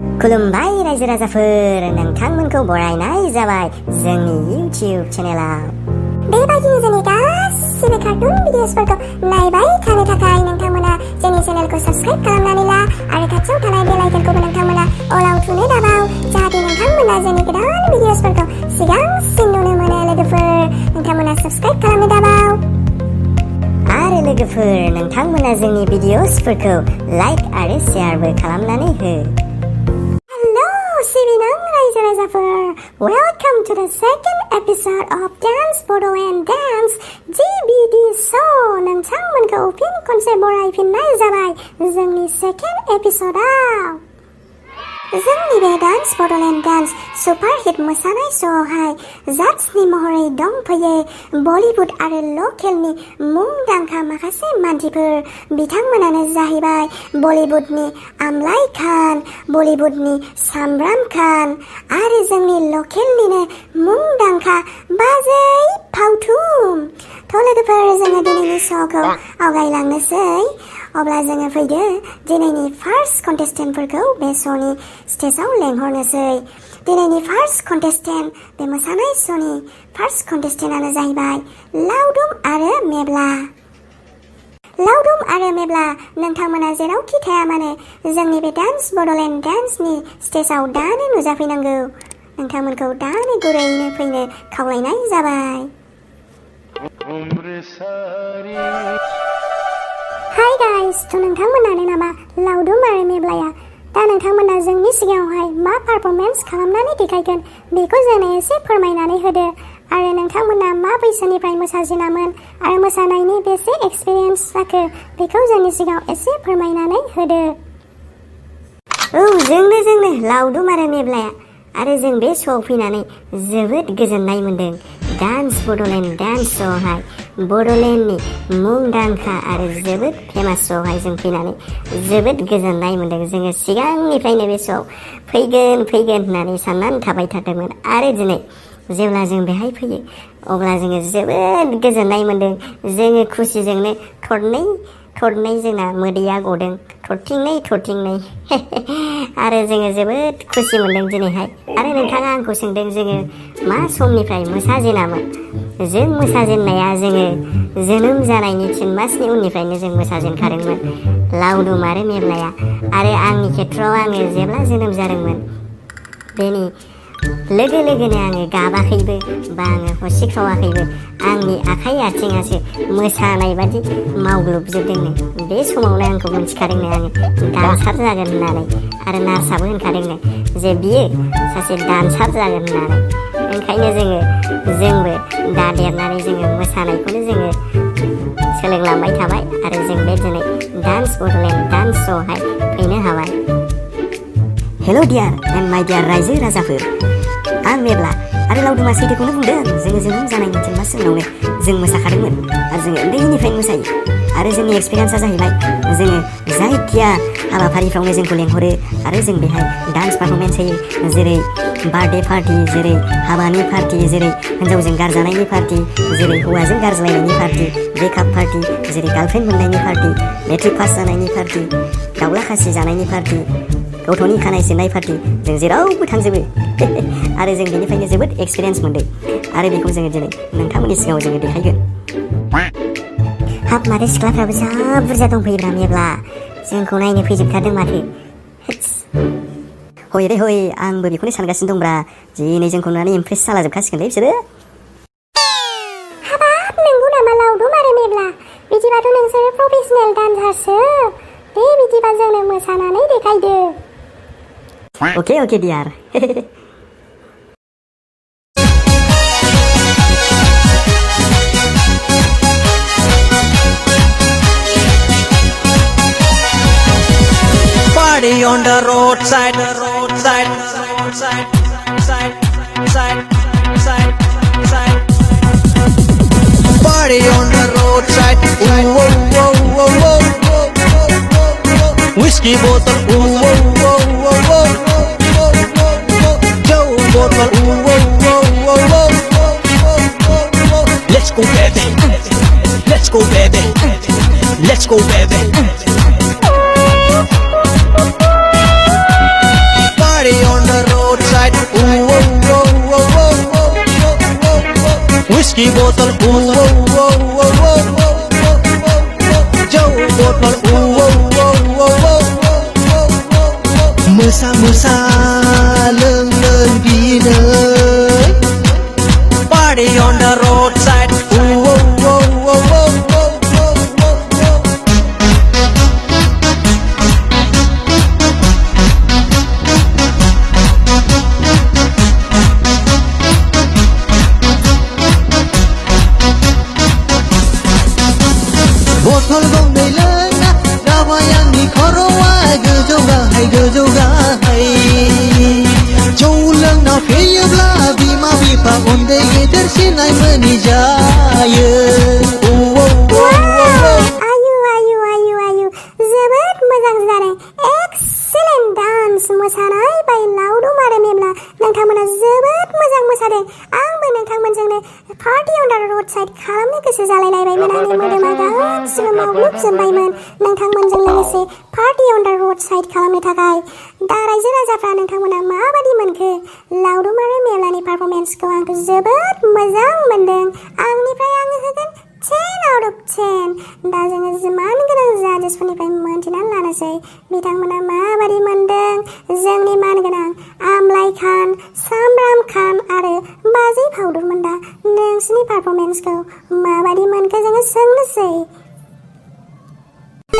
खुलुमबाय रायजो राजाफोर, नोंथांमोनखौ बरायनाय जाबाय जोंनि इउटिउब चेनेलाव। बेबायदिनो जोंनि गासिबो कार्टुन भिडिअसफोरखौ नायबाय थानो थाखाय नोंथांमोना जोंनि चेनेलखौ साबस्क्राइब खालामनानै ला आरो खाथियाव थानाय बेल आइकनखौबो नोंथांमोना अलाव थुनो दाबाव, जाहाथे नोंथांमोना जोंनि गोदान भिडिअसफोरखौ सिगांसिन नुनो मोनो। लोगोफोर, नोंथांमोना साबस्क्राइब खालामनो दाबाव। आरो लोगोफोर, नोंथांमोना जोंनि भिडिअसफोरखौ लाइक आरो शेयारबो खालामनानै हो। Welcome to the second episode of Bodoland Dance DBD show. नोंथांमोनखौ फिन खनसे बरायफिननाय जाबाय जोंनि सेकेन्ड एपिसोडआव। जोंनि बे डान्स बड'लेण्ड डान्स सुपारहिट मोसानाय श'आवहाय जाजनि महरै दंफैयो बलिउड आरो लकेलनि मुंदांखा माखासे मानसिफोर। बिथांमोनानो जाहैबाय बलिउडनि आमलाइ खान, बलिउडनि सामब्राम खान आरो जोंनि लकेलनिनो मुंदांखा बाजै फावथुम। थ' लोगोफोर, जोङो दिनैनि श'खौ आवगायलांनोसै। अब्ला जोङो फैदो दिनैनि फार्स्ट कन्टेस्टेन्टफोरखौ बे श'नि स्टेजाव लेंहरनोसै। दिनैनि फार्स्ट कन्टेस्टेन्ट, बे मोसानाय श'नि फार्स्ट कन्टेस्टेन्टआनो जाहैबाय लावदुम आरो मेब्ला। लावदुम आरो मेब्ला, नोंथांमोना जेरावखि थाया मानो जोंनि बे डान्स बड'लेण्ड डान्सनि स्टेजाव दानो नुजाफैनांगौ। नोंथांमोनखौ दानो गुरैनो फैनो खावलायनाय जाबाय। हाय गाइस, थ' नोंथांमोनानो नामा लावदुम आरो मेब्लाया? दा नोंथांमोना जोंनि सिगाङावहाय मा पारफरमेन्स खालामनानै देखायगोन बेखौ जोंनो एसे फोरमायनानै होदो। आरो नोंथांमोना मा बैसोनिफ्राय मोसाजेनामोन आरो मोसानायनि बेसे एक्सपिरियेन्स जाखो बेखौ जोंनि सिगाङाव एसे फोरमायनानै होदो। औ, जोंनो लावदुम आरो मेब्लाया। आरो जों बे श'आव फैनानै जोबोद गोजोननाय मोन्दों। डान्स बड'लेण्ड डान्स श'आवहाय बड'लेण्डनि मुंदांखा आरो जोबोद फेमास श'आवहाय जों फैनानै जोबोद गोजोननाय मोन्दों। जोङो सिगांनिफ्रायनो बे श'आव फैगोन होननानै साननानै थाबाय थादोंमोन। आरो दिनै जेब्ला जों बेहाय फैयो अब्ला जोङो जोबोद गोजोननाय मोन्दों। जोङो खुसिजोंनो थरनै जोंना मोदैया गदों, थरथिंनै आरो जोङो जोबोद खुसि मोन्दों दिनैहाय। आरो नोंथाङा आंखौ सोंदों जोङो मा समनिफ्राय मोसाजेनामोन। जों मोसाजेननाया जोङो जोनोम जानायनि 3 मासनि उननिफ्रायनो जों मोसाजेनखादोंमोन, लावदुम आरो मेब्लाया। आरो आंनि खेथ्रआव आङो जेब्ला जोनोम जादोंमोन बेनि लोगोनो आङो गाबाखैबो बा आङो हसिख्रावाखैबो। आंनि आखाइ आथिङासो मोसानाय बादि मावग्लुबजोबदोंनो। बे समावनो आंखौ मोनथिखादोंनो आङो डान्सार जागोन होननानै। आरो नार्सआबो होनखादोंनो जे बियो सासे डान्सार जागोन होननानै। ओंखायनो जोंबो दा देरनानै जोङो मोसानायखौनो जोङो सोलोंलांबाय थाबाय। आरो जों बे दिनै डान्स बड'लेण्ड डान्स श'आवहाय फैनो हाबाय। हेल' डियार एन्ड माइ डियार रायजो राजाफोर, आं मेब्ला। आरो लावदुमा सैथोखौनो बुंदों। जोङो जोनोम जानायनि 3 मास उनावनो जों मोसाखादोंमोन आरो जोङो उन्दैनिफ्रायनो मोसायो। आरो जोंनि एक्सपिरियेन्सआ जाहैबाय जोङो जायखिया हाबाफारिफ्रावनो जोंखौ लेंहरो आरो जों बेहाय डान्स पारफरमेन्स होयो। जेरै बार्थडे पार्टि, जेरै हाबानि पार्टि, जेरै हिन्जावजों गारजानायनि पार्टि, जेरै हौवाजों गारज्लायनायनि पार्टि, ब्रेकआप पार्टि, जेरै गार्लफ्रेन्ड मोननायनि पार्टि, मेट्रिक पास जानायनि पार्टि, दाउला खासि जानायनि पार्टि, गथ'नि खानाय सिननाय पार्टि, जों जेरावबो थांजोबो। आरो जों बेनिफ्रायनो जोबोद एक्सपिरियेन्स मोन्दों। आरो बेखौ जोङो दिनै नोंथांमोननि सिगाङाव जोङो देखायगोन। हाब, माथो सिख्लाफ्राबो जा बुरजा दंफैयोब्रा मेब्ला, जोंखौ नायनो फैजोबथारदों माथो। हय रे हय, आंबो बेखौनो सानगासिनो दंब्रा। दिनै जोंखौ नुनानै इमप्रेस जालाजोबखासिगोनलै बिसोरो। हाबाब, नंगौ नामा लावदुम आरो मेब्ला? बिदिबाथ' नोंसोरो प्रफेसनेल डान्सारसो। दे बिदिबा जोंनो मोसानानै देखायदो। अके dear. Party on the roadside, Party on the roadside, Whiskey bottle, Joe bottle, Let's go baby, let's go baby, let's go baby. whiskey bottle jauh botol Musa leng bina Party on the roadside Botol gongday lena Gawa yang ni korowa Gojo gahai Jauh lang na feyabla Bima bipa onday gider sinay menijaya Ayu जोबोद मोजां जादों excellent dance मोसानाय बाय लावदुम आरो मेब्ला नोंथांमोना जोबोद मोजां मोसादों आंबो नोंथांमोनजोंनो party on the road side खालामनो गोसो जालायलायबायमोन आंनि मोदोमा गासिबो मावग्लुबजोबबायमोन नोंथांमोनजों लोगोसे party on the road side खालामनो थाखाय दा रायजो राजाफ्रा नोंथांमोना माबादि मोनखो लावदुम आरो मेब्लानि पारफरमेन्सखौ आं जोबोद मोजां मोनदों आंनिफ्राय आङो होगोन 10 out of 10 दा जोङो मान गोनां जाजेसफोरनिफ्राय मोनथिनानै लानोसै बिथांमोना माबादि मोनदों जोंनि मान गोनां आमलाइ खान सामब्राम खान आरो बाजै फावदुरमोन दा नोंसिनि पारफरमेन्सखौ माबादि मोनखो जोङो सोंनोसै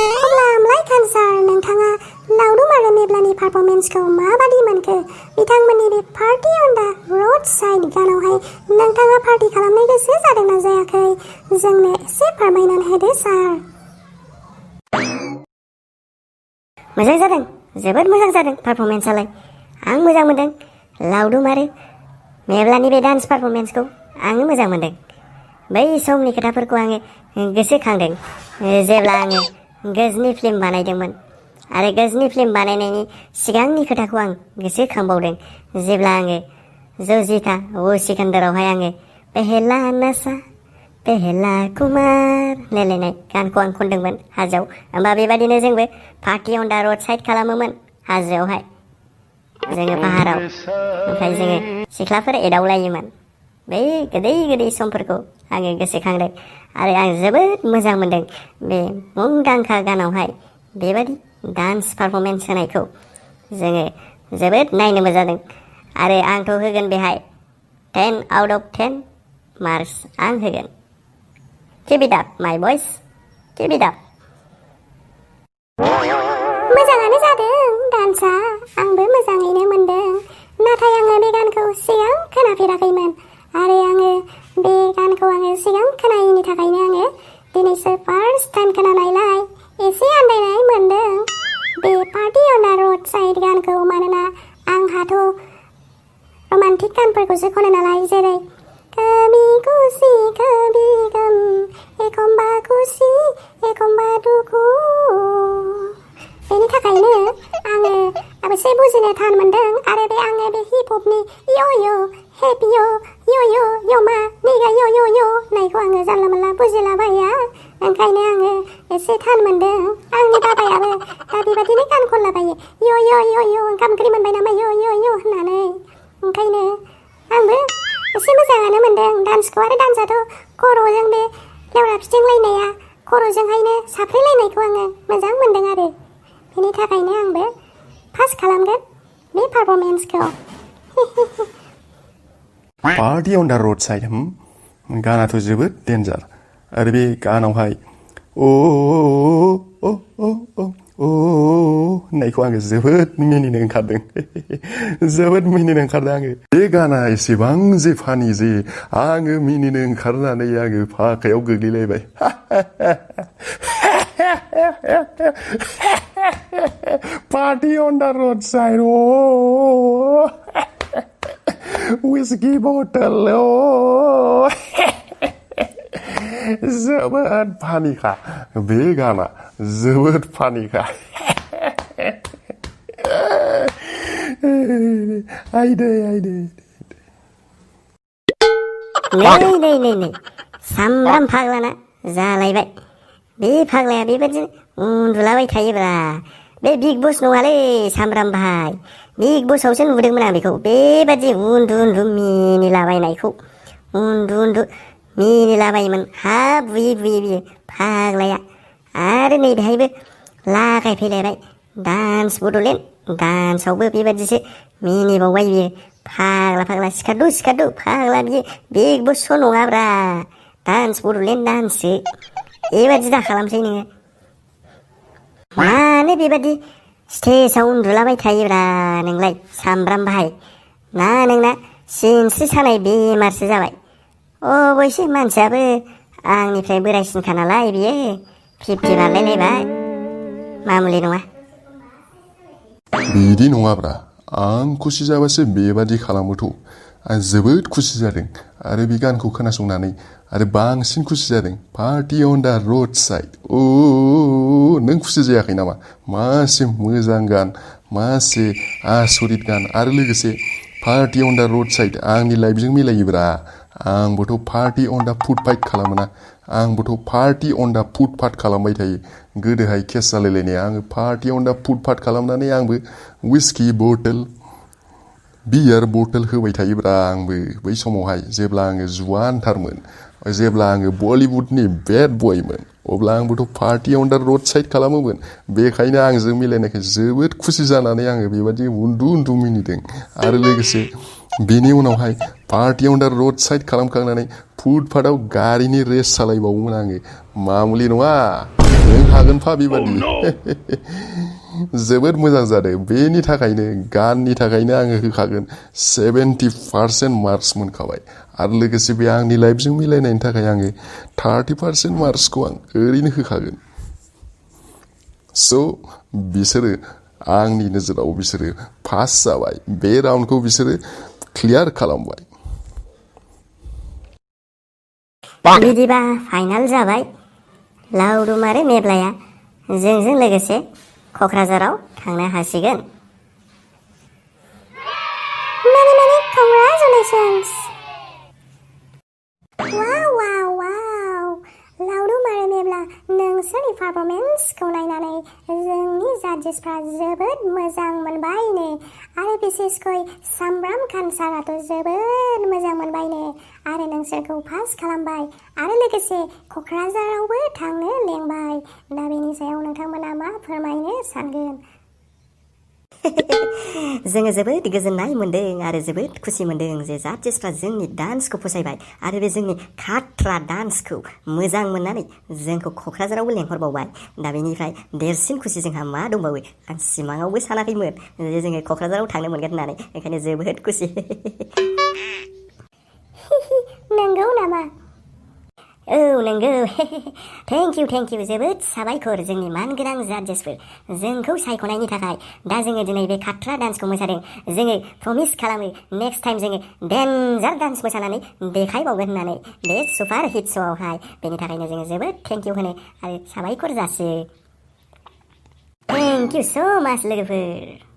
अब्ला आमलाइ खान सार नोंथाङा लावदुम आरो मेब्लानि पारफरमेन्सखौ माबादि मोनखो बिथांमोननि बे party on the road side गानावहाय नोंथाङा पार्टी खालामनो गोसो जादोंना जायाखै जोंनो एसे फोरमायनानै होदो सार मोजां जादों जोबोद मोजां जादों पारफरमेन्सआलाय आं मोजां मोनदों लावदुम आरो मेब्लानि बे डान्स पारफरमेन्सखौ आङो मोजां मोनदों बै समनि खोथाफोरखौ आङो गोसोखांदों जेब्ला आङो गजनी फिल्म बानायदोंमोन आरो गजनी फिल्म बानायनायनि सिगांनि खोथाखौ आं गोसोखांबावदों जेब्ला आङो जो जीता वो सिकंदरावहाय आङो पहला नशा पहला कुमार लेलायनाय गानखौ आं खनदोंमोन हाजोआव होमबा बेबादिनो जोंबो party on the road side खालामोमोन हाजोआवहाय जोङो पाहाराव ओमफ्राय जोङो सिख्लाफोर एदावलायोमोन बै गोदै समफोरखौ आङो गोसोखांदों आरो आं जोबोद मोजां मोनदों बे मुंदांखा गानावहाय बेबादि डान्स पारफरमेन्स होनायखौ जोङो जोबोद नायनो मोजां जादों आरो आंथ' होगोन बेहाय 10 out of 10 मार्क्स आं होगोन Keep it up, my boys. Keep it up. मोजाङानो जादों डान्सआ आंबो मोजाङैनो मोनदों नाथाय आङो बे गानखौ सिगां खोनाफेराखैमोन आरो आङो बे गानखौ सिगां खोनायैनि थाखायनो आङो दिनैसो फार्स्ट टाइम खोनानायलाय एसे आन्दायनाय मोनदों बे party on the road side गानखौ मानोना आंहाथ' रमान्टिक गानफोरखौसो खनो नालाय जेरै कभी खुशी कभी गम एखमबा खुशी एखमबा दुखु बेनि थाखायनो आङो एसे बुजिनो थान मोनदों आरो आङो बे हिप हपनि यो यो हेपि यो यो यो योमा निगा यो यो यो नायखौ आङो जानला मोनला बुजिलाबाया ओंखायनो आङो एसे थान मोनदों आंनि बाबायाबो दा बेबादिनो गान खनलाबायो यो यो यो यो ओंखाम ओंख्रि मोनबाय नामा यो यो यो होननानै ओंखायनो आंबो एसे मोजाङानो मोनदों डान्सखौ आरो डान्सआथ' खर'जों बे लेवरा फिथिंलायनाया खर'जोंहायनो साफ्रेलायनायखौ आङो मोजां मोनदों आरो बेनि थाखायनो आंबो पास खालामगोन बे पारफरमेन्सखौ party on the road side गानाथ' जोबोद डेन्जार आरो बे गानावहाय ओ होननायखौ आङो जोबोद मिनिनो ओंखारदों जोबोद मिनिनो ओंखारदों आङो बे गाना एसेबां जे फानि जे आङो मिनिनो ओंखारनानै आङो फाखायाव गोग्लैलायबाय party on the road side whiskey bottle जोबोद फानिखा बे गाना जोबोद फानिखा आइदै नै सामब्राम फाग्लाना जालायबाय बे फाग्लाया बेबादिनो उन्दुलाबाय थायोब्रा बे बिग बस नङालै सामब्राम भाई बिग बसआवसो नुदोंमोन आं बेखौ बेबादि उन्दु मिनिलाबायनायखौ उन्दु मिनिलाबायोमोन हाब बुयै बुयै बियो फाग्लाया आरो नै बेहायबो लागायफैलायबाय डान्स बड'लेण्ड डान्सआवबो बेबादिसो मिनिबावबाय बियो फाग्ला सिखारदु फाग्ला बियो बिग बस श' नङाब्रा डान्स बड'लेण्ड डान्ससो बेबादि दा खालामसै नोङो मानो बेबादि स्टेजआव उन्दुलाबाय थायोब्रा नोंलाय सामब्राम बाहाय ना नोंना सिनस्रि सानाय बेमारसो जाबाय अबयसे मानसियाबो आंनिफ्राय बोरायसिनखा नालाय बियो 50 बारलायलायबाय मामुलि नङा बिदि नङाब्रा आं खुसि जाबासो बेबादि खालामोथ' आं जोबोद खुसि जादों आरो बे गानखौ खोनासंनानै आरो बांसिन खुसि जादों पार्टि अन दा रड साइड नों खुसि जायाखै नामा मासे मोजां गान मासे आसरित गान आरो लोगोसे पार्टि अन दा रड साइड आंनि लाइफजों मिलायोब्रा आंबोथ' पार्टि अन दा फुटपाथ खालामोना आंबोथ' पार्टि अन दा फुटपाथ खालामबाय थायो गोदोहाय केस जालायलायनाया आङो पार्टि अन दा फुटपाथ खालामनानै आंबो विस्कि बटल बियार बटल होबाय थायोब्रा आंबो बै समावहाय जेब्ला आङो जुवानथारमोन जेब्ला आङो बलिउडनि बेड बयमोन अब्ला आंबोथ' पार्टि अन दा रड साइड खालामोमोन बेखायनो आंजों मिलायनायखाय जोबोद खुसि जानानै आङो बेबादि उन्दु मिनिदों आरो लोगोसे बेनि उनावहाय पार्टि अन दा रड साइड खालामखांनानै फुटपाथाव गारिनि रेस सालायबावोमोन आङो मामुलि नङा नों हागोनफा बेबादि जोबोद मोजां जादों बेनि थाखायनो गाननि थाखायनो आङो होखागोन 70% मार्क्स मोनखाबाय आरो लोगोसे बे आंनि लाइफजों मिलायनायनि थाखाय आङो 30% मार्क्सखौ आं ओरैनो होखागोन स' बिसोरो आंनि नोजोराव बिसोरो पास जाबाय बे राउन्डखौ बिसोरो क्लियार खालामबाय बिदिबा फाइनाल जाबाय लावदुम आरो मेब्लाया जोंजों लोगोसे क'क्राझाराव थांनो हासिगोन Many congratulations! Wow! लावदुम आरो मेब्ला नोंसोरनि पारफरमेन्सखौ नायनानै जोंनि जाजेसफ्रा जोबोद मोजां मोनबायनो आरो बिसेसकै सामब्राम खान साराथ' जोबोद मोजां मोनबायनो आरो नोंसोरखौ पास खालामबाय आरो लोगोसे क'क्राझारावबो थांनो लेंबाय दा बेनि सायाव नोंथांमोना मा फोरमायनो सानगोन जोङो जोबोद गोजोननाय मोन्दों आरो जोबोद खुसि मोन्दों जे जाजेसफ्रा जोंनि डान्सखौ फसायबाय आरो बे जोंनि खाट्रा डान्सखौ मोजां मोननानै जोंखौ क'क्राझारावबो लेंहरबावबाय दा बेनिफ्राय देरसिन खुसि जोंहा मा दंबावो आं सिमाङावबो सानाखैमोन जे जोङो क'क्राझाराव थांनो मोनगोन होननानै ओंखायनो जोबोद खुसि नंगौ नामा औ नंगौ थेंक इउ जोबोद साबायखर जोंनि मानगोनां जाजेसफोर जोंखौ सायख'नायनि थाखाय दा जोङो दिनै बे खाट्रा डान्सखौ मोसादों जोङो प्रमिस खालामो नेक्स्ट टाइम जोङो डेन्जार डान्स मोसानानै देखायबावगोन होननानै बे सुपार हिट श'आवहाय बेनि थाखायनो जोङो जोबोद थेंक इउ होनो आरो साबायखर जासियो थेंक इउ स' माच लोगोफोर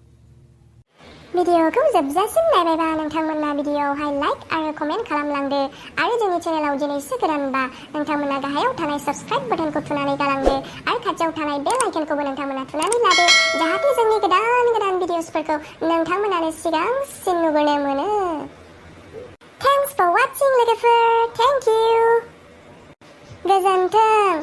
भिडिअखौ जोबजासिम नायबायबा नोंथांमोना भिडिअआवहाय लाइक आरो कमेन्ट खालामलांदो आरो जोंनि चेनेलाव दिनैसो गोदानबा नोंथांमोना गाहायाव थानाय साबस्क्राइब बाटनखौ थुनानै गालांदो आरो खाथियाव थानाय बेल आइकनखौबो नोंथांमोना थुनानै लादो जाहाथे जोंनि गोदान भिडिअसफोरखौ नोंथांमोनानो सिगांसिन नुबोनो मोनो थेंक्स फर वाचिं लोगोफोर थेंक इउ गोजोन्थों